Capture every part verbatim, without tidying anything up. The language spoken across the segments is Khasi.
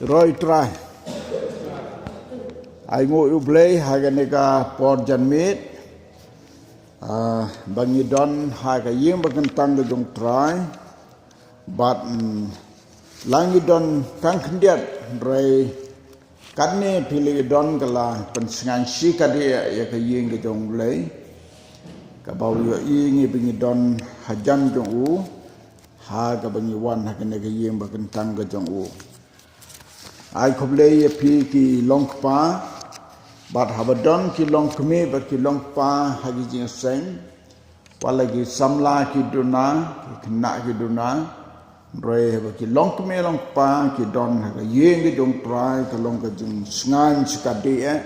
Roi Trai. Ai nguh ïa U Blei ha kane ka por janmiet. Ah, ba ngi don ha ka ïing ba kyntang ka jong U Trai. Bad, mm, la ngi don tang khyndiat, hynrei katne phi la don ka la pynsngew shi ka dei ïa ka ïing ka jong U Blei. Kaba u ïohi ngi ba ngi don hajan jong u. Ha kaba ngi wan ha kane ka ïing ba kyntang ka jong u. Ai khublei ïa phi ki long kpa, bad haba don ki long kmie bad ki long kpa ha ki jingïaseng, wat la ki samla ki duna, ki khynnah ki duna, hynrei haba ki long kmie long kpa ki don ha ka ïing ka jong U Trai ka long ka jingsngew shi ka dei eh.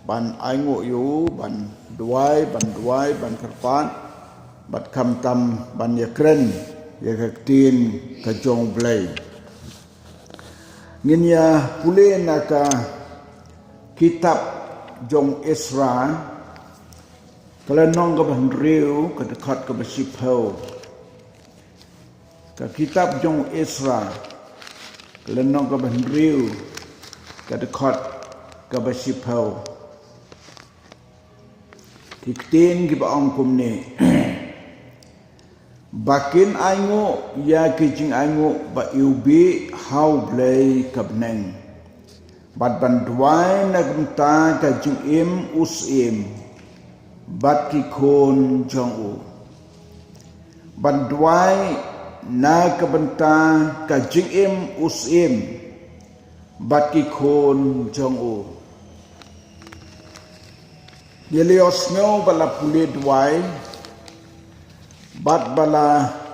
Ban ai nguh ïa u, ban duwai, ban duwai, ban kyrpad, bad khamtam ban ïakren ïa ka ktien ka jong U Blei. Ngin ïa pule na ka kitab jong Ezra, ka lynnong kaba hynriew, ka dkhot kaba shiphew. Ka kitab jong Ezra, ka lynnong kaba hynriew, ka dkhot kaba shiphew. Ki ktien kiba ong kumne. Ba kin ai nguh ïa ki jingainguh ba iwbih ha U Blei ka bneng. Bad ban duwai na ka bynta ka jingim u syiem bad ki khun jong u. Ban duwai na ka bynta ka jingim u syiem bad ki khun jong u. Ïa lei ïohsngew ba la pule duwai bad ba la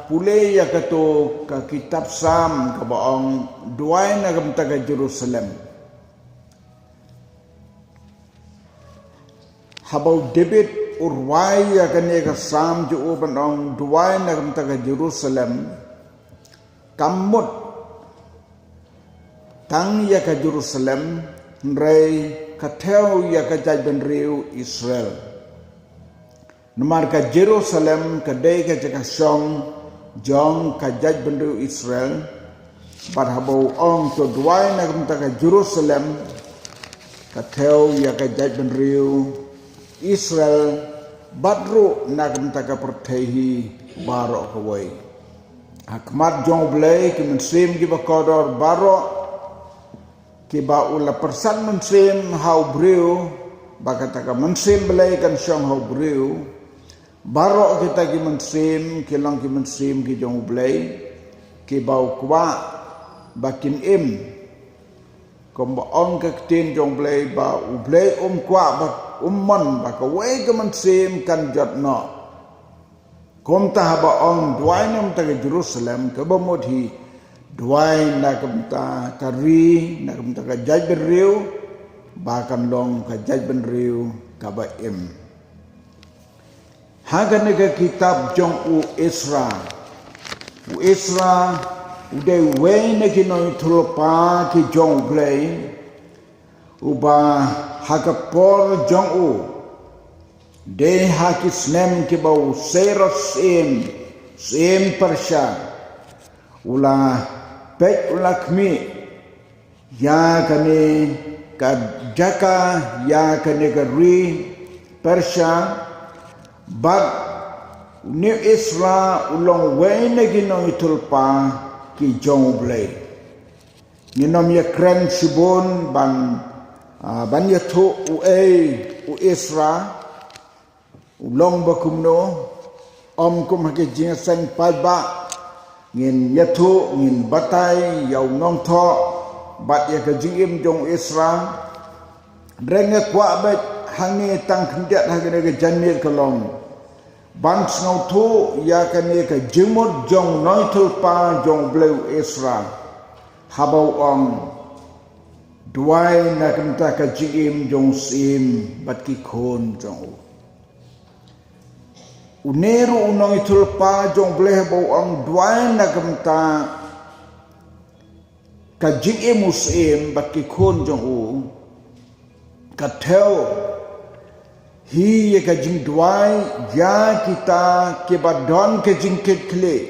pule ïa kato ka kitab Salm kaba ong duwai na ka bynta ka Jerusalem. Haba u David u rwai ïa kane ka Salm jong u ban ong duwai na ka bynta ka Jerusalem, kam mut tang ïa ka Jerusalem, hynrei ka thew ïa ka jaitbynriew Israel. Namar ka Jerusalem ka dei ka jaka shong jong ka jaitbynriew Israel. Bad haba u ong to duwai na ka bynta ka Jerusalem, ka thew ïa ka jaitbynriew Israel, bad ruh na ka bynta ka pyrthei hi baroh kawei. Ha khmat jong U Blei ki mynsiem kiba kordor baroh, kiba u la pyrsad mynsiem ha u briew, ba kata ka mynsiem Blei kan shong ha u briew. Baroh kita ki mynsiem ki long ki mynsiem ki jong U Blei, kiba u kwah ba kin im. Kumba ong ka ktien jong U Blei ba U Blei um kwah ba um mon ba kawei ka mynsiem kan jot noh. Kumta haba ong duwai na ka bynta ka Jerusalem, kaba mut hi duwai na ka bynta ka ri, na ka bynta ka jaitbynriew, ba kan long ka jaitbynriew kaba im. Ha kane ka kitab jong u Ezra. U Ezra u dei uwei na ki nongïathuhlypa ki jong U Blei, uba ha ka por jong u, dei ha ki snem kiba u Cyrus syiem, syiem Persia, u la peit, u la khmih ïa kane ka jaka, ïa kane ka ri Persia, bad une u Ezra u long uwei na ki nongïathuhlypa ki jong U Blei. Ngin ym ïakren shibun ban, ah, ban ïathuh uei u Ezra, u long ba kumno, ym kum ha ki jingïaseng paidbah ngin ïathuh, ngin batai ïa u nongthoh bad ïa ka jingim jong u Ezra. Hynrei nga kwah beit hangne tang khyndiat ha kane ka janmiet ka long ban sngewthuh ïa kane ka jingmut jong u nongïathuhlypa jong U Blei u Ezra, haba u ong duwai na ka bynta ka jingim jong u syiem bad ki khun jong u. Une ruh u nongïathuhlypa jong U Blei, haba u ong duwai na ka bynta ka jingim u syiem bad ki khun jong u, ka thew hi ïa ka jingduwai ïa kita kiba don ka jingkitkhlieh.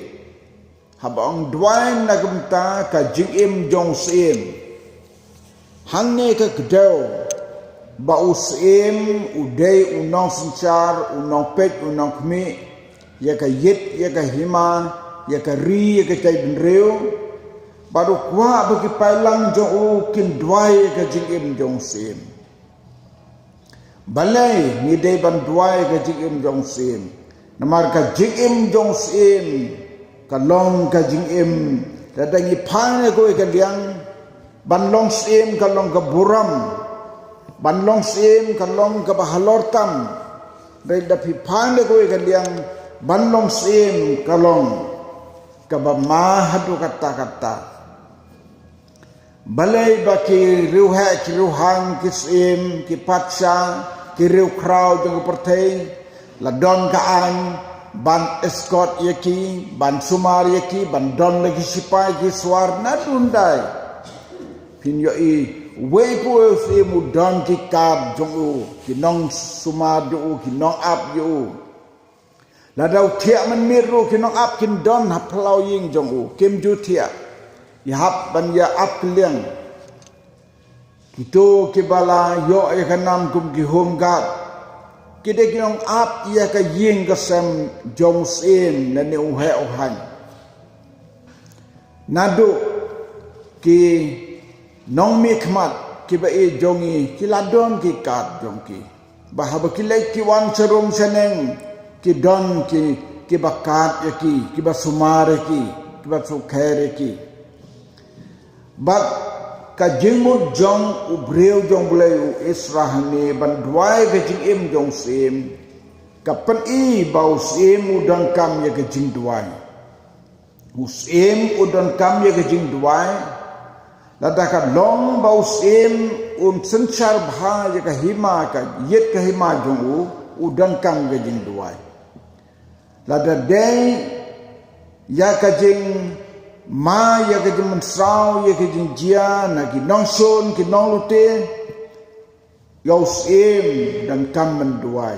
Haba ong duwai na ka bynta ka jingim jong u syiem, Hangne ka kdew ba u syiem u dei u nongsynshar, u nongpeit, u nongkhmih ïa ka ïit, ïa ka hima, ïa ka ri, ïa ka jaitbynriew. Bad u kwah ba ki paidlang jong u kin duwai ïa ka jingim jong u syiem. Balei ngi dei ban duwai ïa ka jingim jong u syiem? Namar ka jingim jong u syiem ka long ka jingim, lada ngi phai na kawei ka liang, ban long syiem ka long ka burom, ban long syiem ka long kaba halor tam. Hynrei lada phi phai na kawei ka liang, ban long syiem ka long kaba ma haduh katta katta. Balei ba ki riewheh ki riewhang, ki syiem, ki patsha, ki riewkhraw jong ka pyrthei la don ka aiñ ban escort ïa ki, ban sumar ïa ki, ban don la ki sipai ki swar? Naduh hyndai phin ïohi uwei pa uwei u syiem u don ki kad jong u, ki nongsumar jong u, ki nongap jong u. Lada u thiah mynmiet ruh, ki nongap kin don ha phyllaw ïing jong u, kim ju thiah. Ïa hap ban ïa ap kylliang. Kito kiba la ïoh ïa ka nam kum ki home guard, ki dei ki nongap ïa ka ïing ka sem jong u syiem lane u heh u haiñ. Naduh ki nongmihkhmat kiba ïeit jong ngi ki la don ki kad jong ki, ba haba ki leit ki wan sha rum sha neng, ki don ki, kiba kad ïa ki, kiba sumar ïa ki, kiba sukher ïa ki. Bad ka jingmut jong u briew jong U Blei u Israel hangne ban duwai ka jingim jong u syiem, ka pyni ba u syiem u donkam ïa ka jingduwai. U syiem u donkam ïa ka jingduwai. Lada ka long ba u syiem un synshar bha ïa ka hima, ka ïit ka hima jong u, u donkam ka jingduwai. Lada dei ïa ka jingma, ïa ka jingmynsaw, ïa ka jingjia na ki nongshun ki nonglute, ïa u syiem donkam ban duwai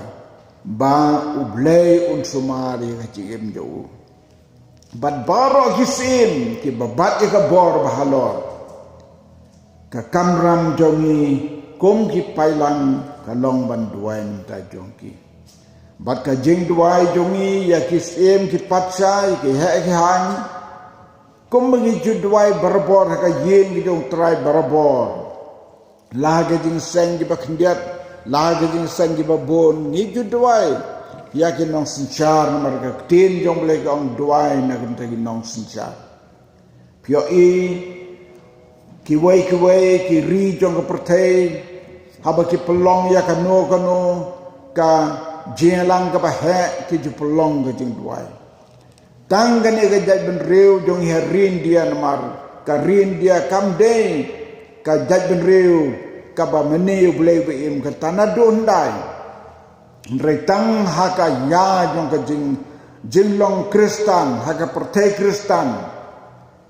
ba U Blei un sumar ïa ka jingim jong u. Bad baroh ki syiem kiba bat ïa ka bor ba halor, ka kamram jong ngi kum ki paidlang ka long ban duwai na ka bynta jong ki. Bad ka jingduwai jong ngi ïa ki syiem ki patsha, ïa ki heh ki haiñ, kumba ngi ju duwai barabor ha ka ïing ka jong U Trai barabor, la ha ka jingseng kiba khyndiat, la ha ka jingseng kiba bun, ngi ju duwai ïa ki nongsynshar, namar ka ktien jong U Blei ka ong, duwai na ka bynta ki nongsynshar. Phi ïohi kiwei kiwei ki ri jong ka pyrthei, haba ki pynlong ïa kano kano ka jingïalang kaba heh, ki ju pynlong ka jingduwai. Tang kane ka jaitbynriew jong ngi ha ri India, namar ka ri India kam dei ka jaitbynriew kaba mane U Blei ba im, kata naduh hyndai. Hynrei tang ha ka ïa jong ka jing, jinglong Khristan, ha ka pyrthei Khristan,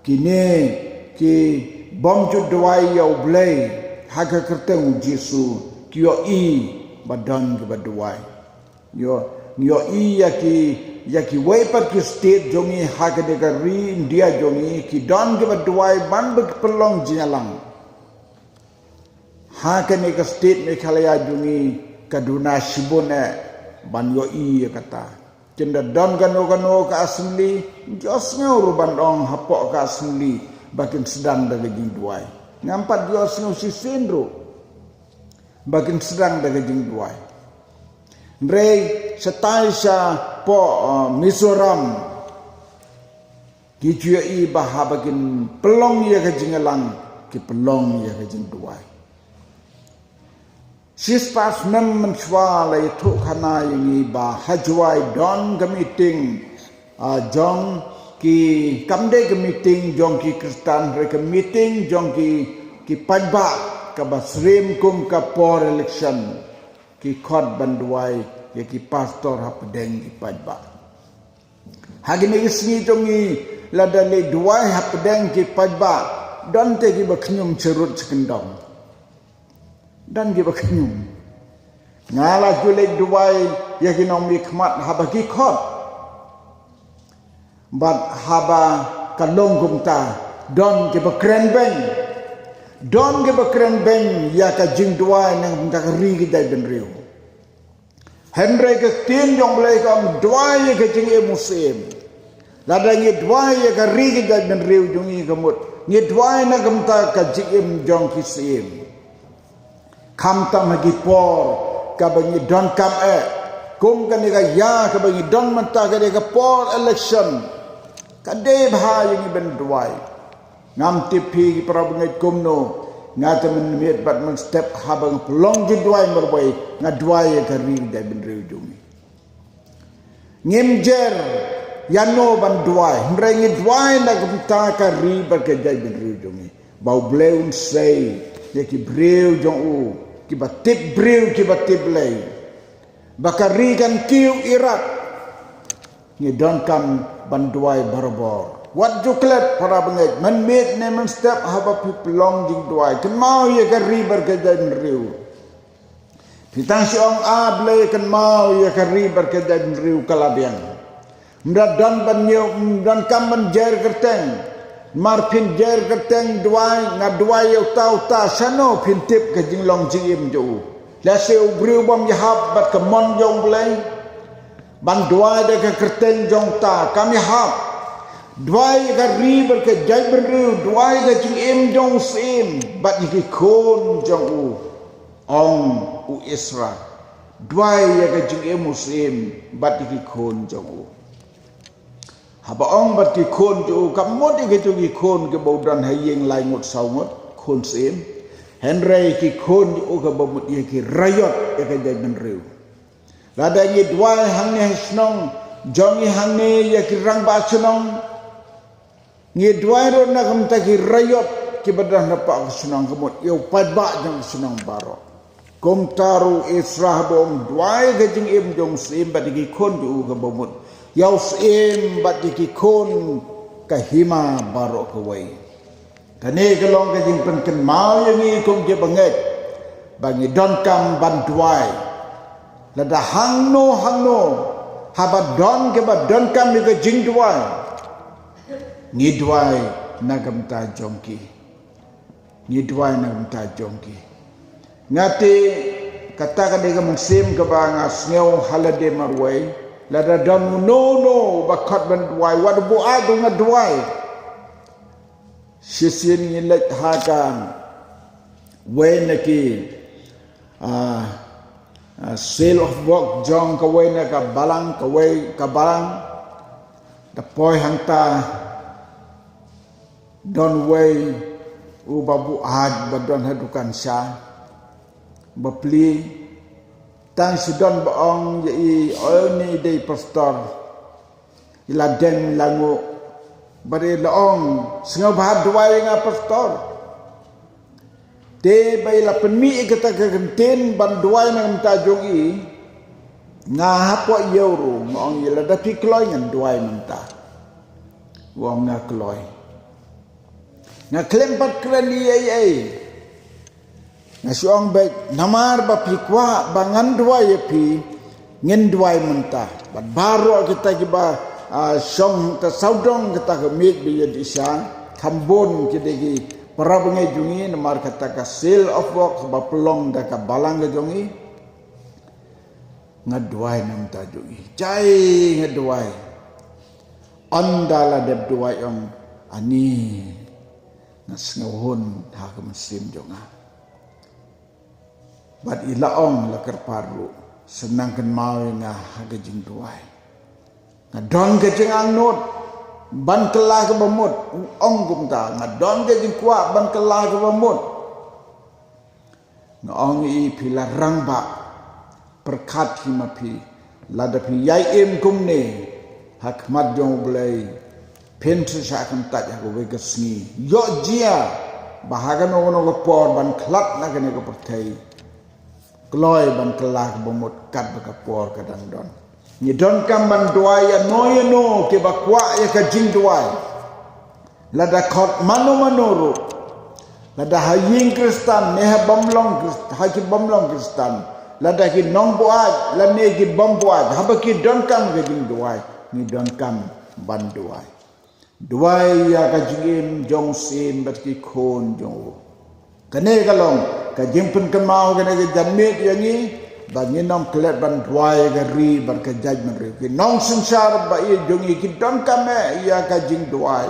kine ki bym ju duwai ïa U Blei ha ka kyrteng U Jisu, ki ïohi ba don kiba duwai. Ïo, ïohi ïa ki, ïa kiwei pat ki state jong ngi ha kane ka ri India jong ngi, ki don kiba duwai ban ba ki pynlong jingïalang. Ha kane ka state Meghalaya jong ngi ka duna shibun eh ban ïohi ïa kata. Kin da don kano kano ka assembly, ym ju sngew ruh ban ong hapoh ka assembly ba kin sdang da ka jingduwai. Ngam pat ju sngew shisien ruh ba kin sdang da ka jingduwai. Hynrei shatai shapoh, uh, Mizoram, ki ju ïohi ba haba kin pynlong ïa ka jingïalang, ki pynlong ïa ka jingduwai. Shispah snem mynshuwa la ïathuhkhana ïa ngi ba ha Jowai don ka meeting, ah, jong ki, kam dei ka meeting jong ki Khristan, hynrei ka meeting jong ki, ki paidbah kaba syriem kum ka por election. Ki khot ban duwai ïa ki pastor hapdeng ki paidbah. Ha kine ki sngi jong ngi, lada leit duwai hapdeng ki paidbah, don te kiba khñium sharud sha kyndong. Don kiba khñium. Nga la ju leit duwai ïa ki nongmihkhmat haba ki khot. Bad haba ka long kumta, don kiba kren beiñ. Don kiba kren beiñ ïa ka jingduwai na ka bynta ka ri ka jaitbynriew. Hynrei ka ktien jong U Blei ka ong duwai ïa ka jingim u syiem. Lada ngi duwai ïa ka ri ka jaitbynriew jong ngi ka mut ngi duwai na ka bynta ka jingim jong ki syiem. Khamtam ha ki por kaba ngi donkam eh, kum kane ka ïa kaba ngi don mynta ka dei ka por election. Ka dei bha ïa ngi ban duwai. Ngam tip phi ki para bangeit kumno, nga te mynmiet bad mynstep haba nga pynlong jingduwai marwei, nga duwai ïa ka ri ka jaitbynriew jong ngi. Ngim jer ïano ban duwai, hynrei ngi duwai na ka bynta ka ri bad ka jaitbynriew jong ngi. Ba U Blei un sei ïa ki briew jong u, kiba tip briew kiba tip Blei. Ba ka ri kan kiew irat. Ngi donkam ban duwai barabor. Wat ju klet para bangeit, mynmiet ne mynstep haba phi pynlong jingduwai, kynmaw ïa ka ri bad ka jaitbynriew. Phi tang shu ong, A Blei, kynmaw ïa ka ri bad ka jaitbynriew, ka la biang. Ym da don ban ñiew, ym donkam ban jer kyrteng. Mar phin jer kyrteng duwai, nga duwai ïa uta uta, shano phin tip ka jinglong jingim jong u? Lehse u briew bym ïahap bad ka mon jong U Blei ban duwai da ka kyrteng jong uta, kam ïahap. Duwai ïa ka ri bad ka jaitbynriew, duwai ïa ka jingim jong u syiem bad ïa ki khun jong u, ong u Ezra. Duwai ïa ka jingim u syiem bad ïa ki khun jong u. Haba ong bad ki khun jong u, kam mut ïa kito ki khun kiba u don ha ïing lai ngut saw ngut, khun syiem. Hynrei ki khun jong u kaba mut ïa ki raiot ïa ka jaitbynriew. Lada ngi duwai hangne ha shnong jong ngi, hangne ïa ki rangbah shnong, ngi duwai ruh na ka bynta ki raiot kiba don hapoh ka shnong, ka mut ïa u paidbah jong ka shnong baroh. Kumta ruh u Ezra haba ong duwai ka jingim jong u syiem bad ïa ki khun jong u, kaba mut ïa u syiem bad ïa ki khun, ka hima baroh kawei. Kane ka long ka jingpynkynmaw ïa ngi kum ki bangeit ba ngi donkam ban duwai. Lada hangno hangno haba don kiba donkam ïa ka jingduwai, ngi duwai na ka bynta jong ki. Ngi duwai na ka bynta jong ki. Nga te, kata ka dei ka mynsiem kaba nga sngew ha lade marwei. Lada don uno uno ba khot ban duwai, wat buaid, nga duwai. Shisien ngi leit ha kawei na ki, ah, ah, seal of work jong kawei na ka balang, kawei ka balang. Da poi hangta, don uwei uba buaid ba don ha dukan sha, ba plie. Tang shu don ba ong ïa i, o, ine i dei pastor. I la deng la nguh. Bad i la ong, sngewbha duwai ïa nga pastor. Te ba i la pynmih ïa kata ka kyntien ban duwai na ka bynta jong i, nga hapoh ïew ruh nga ong ïa i, lada phi kloi ngan duwai mynta. U ong nga kloi. Nga khlem pat kren ei ei. Nga shu ong beit, namar ba phi kwah ba ngan duwai ïa phi, ngin duwai mynta. Bad baroh kita kiba, ah, shong ta sawdong kata ka miej ba ïadie sha, kham bun ki dei ki para bangeit jong ngi, namar kata ka seal of work ba pynlong da ka balang ka jong ngi. Nga duwai na ka bynta jong i. Jai nga duwai. Ynda la dep duwai ong, ani nga sngewhun ha ka mynsiem jong nga. Bad i la ong, la kyrpad ruh, sa nang kynmaw ïa nga ha ka jingduwai. Nga don ka jingangnud ban kylla kaba mut, u ong kumta, nga don ka jingkwah ban kylla kaba mut. Nga ong ïa i, phi la rangbah, pyrkhat hi ma phi, lada phi ïai im kumne ha khmat jong U Blei, phin sa shah kyntait ha kawei ka sngi. Ïoh jia ba ha kano kano ka por ban khlad na kane ka pyrthei, kloi ban kylla kaba mut katba ka por ka dang don. Ngi donkam ban duwai ïano ïano kiba kwah ïa ka jingduwai. Lada khot mano mano ruh. Lada ha ïing Khristan ne ha bym long Khrist-, ha ki bym long Khristan. Lada ki nongbuaid lane ki bym buaid, haba ki donkam ka jingduwai, ngi donkam ban duwai. Duwai ïa ka jingim jong u syiem bad ki khun jong u. Kane ka long ka jingpynkynmaw kane ka janmiet ïa ngi, ba ngin ym klet ban duwai ïa ka ri bad ka jaitbynriew. Ki nongsynshar ba ïeit jong ngi ki donkam eh ïa ka jingduwai.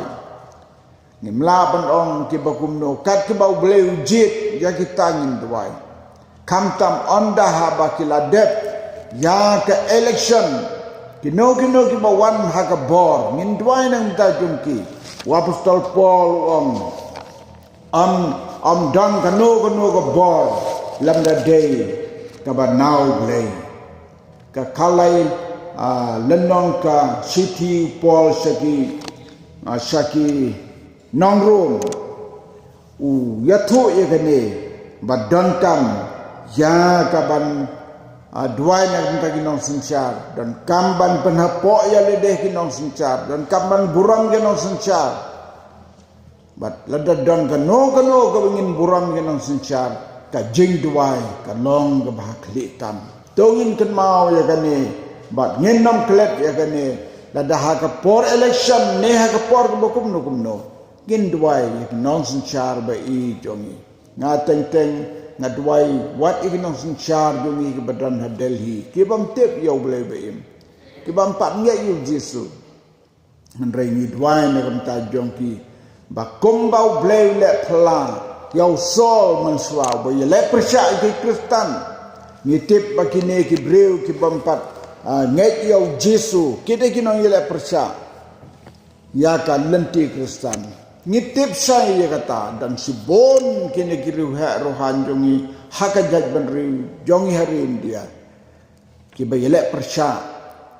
Ngim lah ban ong kiba kumno, kat kiba U Blei u jied ïa kita ngin duwai. Khamtam ynda haba ki la dep ïa ka election, kino kino kiba wan ha ka bor, ngin duwai na ka bynta jong ki. U Apostol Paul u ong, ym, ym don kano kano ka bor lymda dei kaba na U Blei. Ka khalai, ah, lynnong ka shithi u Paul sha ki, ah, sha ki nong Rom, u ïathuh ïa kane, ba donkam ïa ka ban, ah, duwai na ka bynta ki nongsynshar, donkam ban pynhapoh ïa lade ki nongsynshar, donkam ban burom ki nongsynshar. Bad lada don kano kano kaba ngin burom ki nongsynshar, ka jingduwai ka long kaba ha khlieh tam. To ngin kynmaw ïa kane, bad ngin ym klet ïa kane, lada ha ka por election ne ha ka por kaba kumno kumno, ngin duwai ïa ki nongsynshar ba ïeit jong ngi. Nga teng teng nga duwai wat ïa ki nongsynshar jong ngi kiba don ha Delhi, kibym tip ïa U Blei ba im, kibym pat ngeit ïa U Jisu. Hynrei ngi duwai na ka bynta jong ki, ba kumba U Blei u leh phylla ïa u Saul mynshuwa ba ïaleh pyrshah ïa ki Khristan. Ngi tip ba kine ki briew kibym pat, ah, ngeit ïa U Jisu, ki dei ki nongïaleh pyrshah ïa ka lynti Khristan. Ngi tip shai ïa kata, don shibun kine ki riewheh riewhan jong ngi ha ka jaitbynriew jong ngi ha ri India, kiba ïaleh pyrshah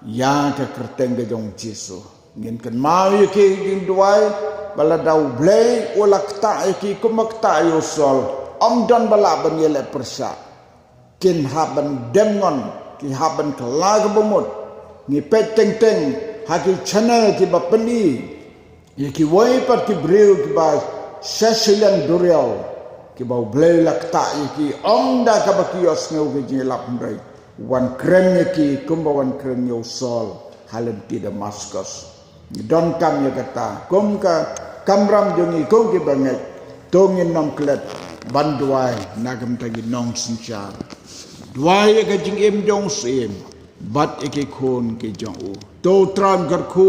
ïa ka kyrteng ka jong U Jisu. Ngin kynmaw ïa ki, ngin duwai ba lada U Blei u la ktah ïa ki kumba ktah ïa u Saul, ym don ba lah ban ïaleh pyrshah. Kin hap ban dem ngon, ki hap ban kylla kaba mut. Ngi peit teng teng ha ki channel kiba pyni ïa kiwei pat ki briew kiba sha shiliang duriaw, kiba U Blei u la ktah ïa ki, ym da kaba ki ïohsngew ka jingïalap, hynrei u wan kren ïa ki kumba wan kren ïa u Saul ha lynti Damaskus. Ngi donkam ïa kata kum ka kamram jong ngi kum kiba ngeit. To ngin ym klet ban duwai na ka bynta ki nongsynshar. Duwai ïa ka jingim jong u Syiem bad ïa ki khun ki jong u. To U Trai un kyrkhu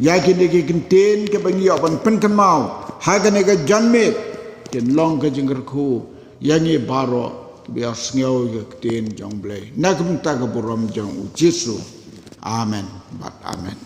ïa kine ki ktien kiba ngi ïoh ban pynkynmaw ha kane ka janmiet, kin long ka jingkyrkhu ïa ngi baroh kiba ïohsngew ïa ka ktien jong U Blei, na ka bynta ka burom jong U Jisu. Amen bad amen.